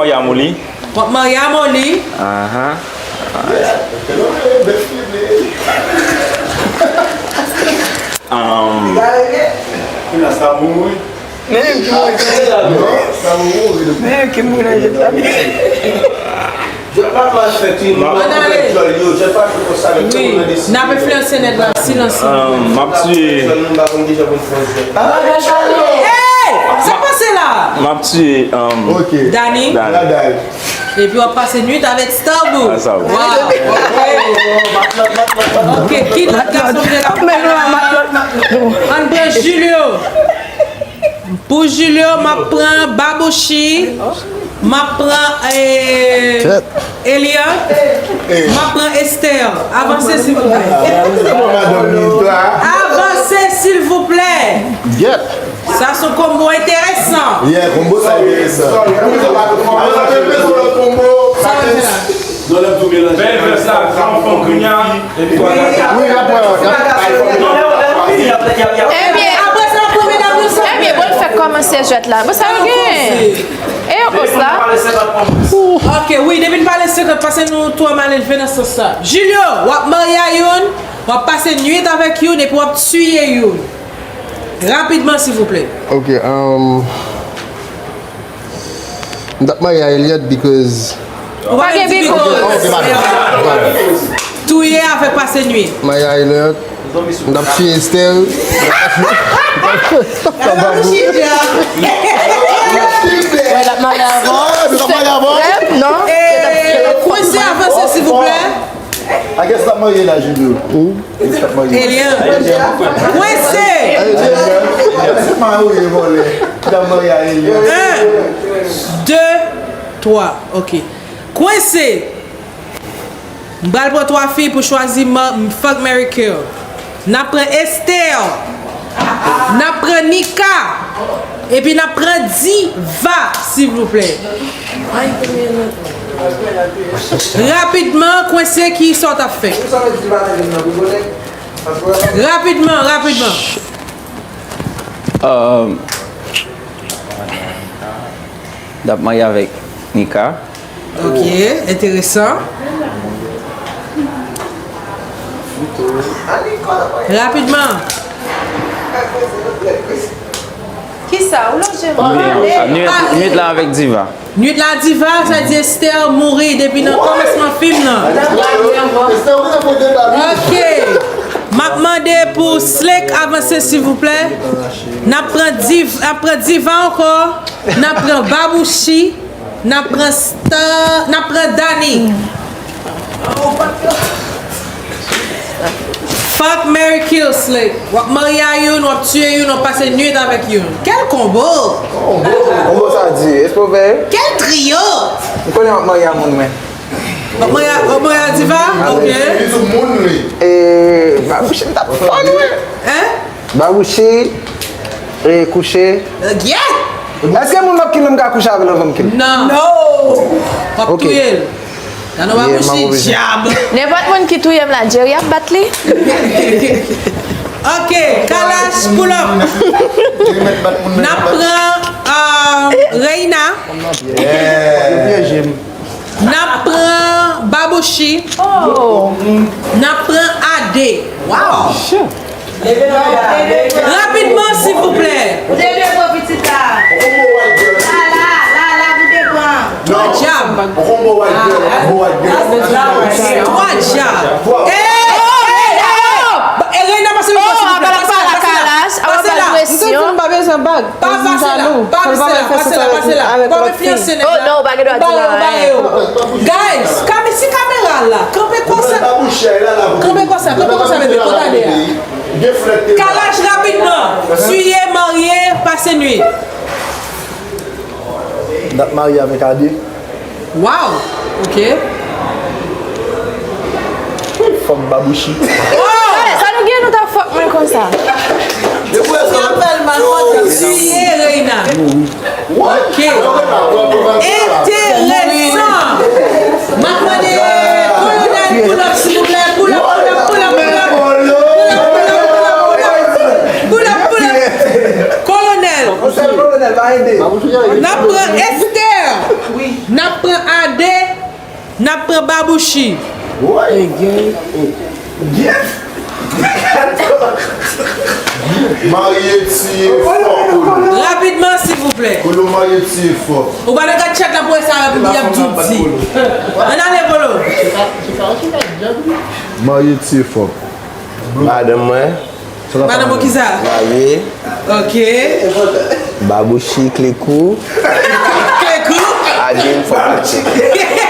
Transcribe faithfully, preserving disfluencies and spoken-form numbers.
Marye a moli. W ap marye a moli. Ahan. Um, Kounya sa mouri. Men menm ki mouri nan jèt la. Men menm ki mouri nan jèt la. Ann ale. Wi. N ap enfliyanse nèg la, silans. Um, m ap tiye. Hey! Sa k pase la? M ap tiye, um, Dani. Dani. Epi w ap pase nwit avèk Starboy. Wow. Ok, ki lòt gason ki la? Ann pran Julio. Pou Julio, m ap pran Babouchi. M ap pran, eh, Eliant. M ap pran Esther. Avanse, silvouplè. Avanse, silvouplè. Sa se yon konbo enteresan. Yeah, konbo sa enteresan. Sa w ap fè la? Bèl vès la, gran fanm kounya. Wi, la pran. Ebyen, apre sa, premye dam yo sa. Ebyen, bon, l fèk kòmanse jwèt la. Bon, sa yo gen. E yo os la. Ok, wi, depi n pale senkant, paske nou twò malelve nan sans sa. Julio, w ap marye a youn, w ap pase nwit avèk youn, epi w ap tiye youn. Rapidman, silvouplè. Ok, um, m t ap marye a Eliant because. Ou pa gen because. Ok, pardon. Touye avèk pase nwit. Marye a Eliant. M t ap tiye Esther. Wè, l ap marye avan. L ap marye avan. Non. Kwense, avanse, silvouplè. I guess l ap marye la, Julio. Eliant. Kwense. Eliant. Se pa ou ye vòlè. L ap marye a Eliant. En, de, twa. Ok. Kwense. M pral pran twa fi pou chwazi ma-, fuck, marry, kill. N ap pran Esther. N ap pran Nika. Epi n ap pran Diva, silvouplè. Rapidman, Kwense, ki sa w t ap fè? Rapidman, rapidman. Um, m t ap marye avèk Nika. Ok, enteresan. Rapidman. Kisa? Ou lonje m. Nwit, nwit la avèk Diva. Nwit la Diva, sa di Esther mouri depi nan kòmansman fim nan. Ok. M ap mande pou Slick avanse, silvouplè. N ap pran Div-, n ap pran Diva ankò. N ap pran Babouchi. N ap pran Star, n ap pran Dani. Fuck, marry, kill, Slick. W ap marye a youn, w ap tiye youn, w ap pase nwit avèk youn. Quel combo! Konbo sa di, èske w veye? Quel trio! M konnen w ap marye a moun mwen. W ap marye a, w ap marye a Diva? Ok. Li sou moun li. E, Babouchi, m t ap fò nou, wi. Hein? Babouchi, e, kouche. Èske moun m ap kile m ka kouche avè l anvan m kile? Non. No. W ap touye l. Nan non Babouchi, dyab. Nenpòt moun ki touye m la, Jerry ap bat li. Ok, Kalash, pull up. N ap pran, euh, Reina. N ap pran Babouchi. N ap pran Ade. Wow. Rapidman, silvouplè. Ou te dwe pran pitit la. La, la, la, la, ou te pran. Twa dyab. Twa dyab. Ey, ey, ey. E Reina, pase l, silvouplè. Pase la, pase la, pase la. M te di m pa bezwen bag. Pa pase la, pa pase la, pase la, pase la. Pa enfliyanse nèg la. Oh non, ou pa gen dwa di l anyen. Guys, kame-, si kamera la, kanpe konsa. Kanpe konsa, kanpe konsa, bebe, kote Ade a? Kalash rapidman. Tiye, marye, pase nwit. M t ap marye avèk Ade. Wow! Ok. Fòk Babouchi. Sa nou gen nou ta fòk mwen konsa. Tiye Reina. Ok. Enteresan. M ap mande Kolonèl pull up, silvouplè. Pull up, pull up, pull up. Pull up, pull up, pull up. Pull up, pull up. Kolonèl. N ap pran Esther. Wi. N Pran Ade, n ap pran Babouchi. Woy! Marye tiye fò Kolo. Rapidman, silvouplè. Kolo marye tiye fò. Ou pa nan gad chat la pou wè sa y ap di w di. Ann ale, Kolo. Marye tiye fò. Madanm mwen. Madanm ou kisa? Marye. Ok. Babouchi, Klekou. Klekou. Adin, fò pati.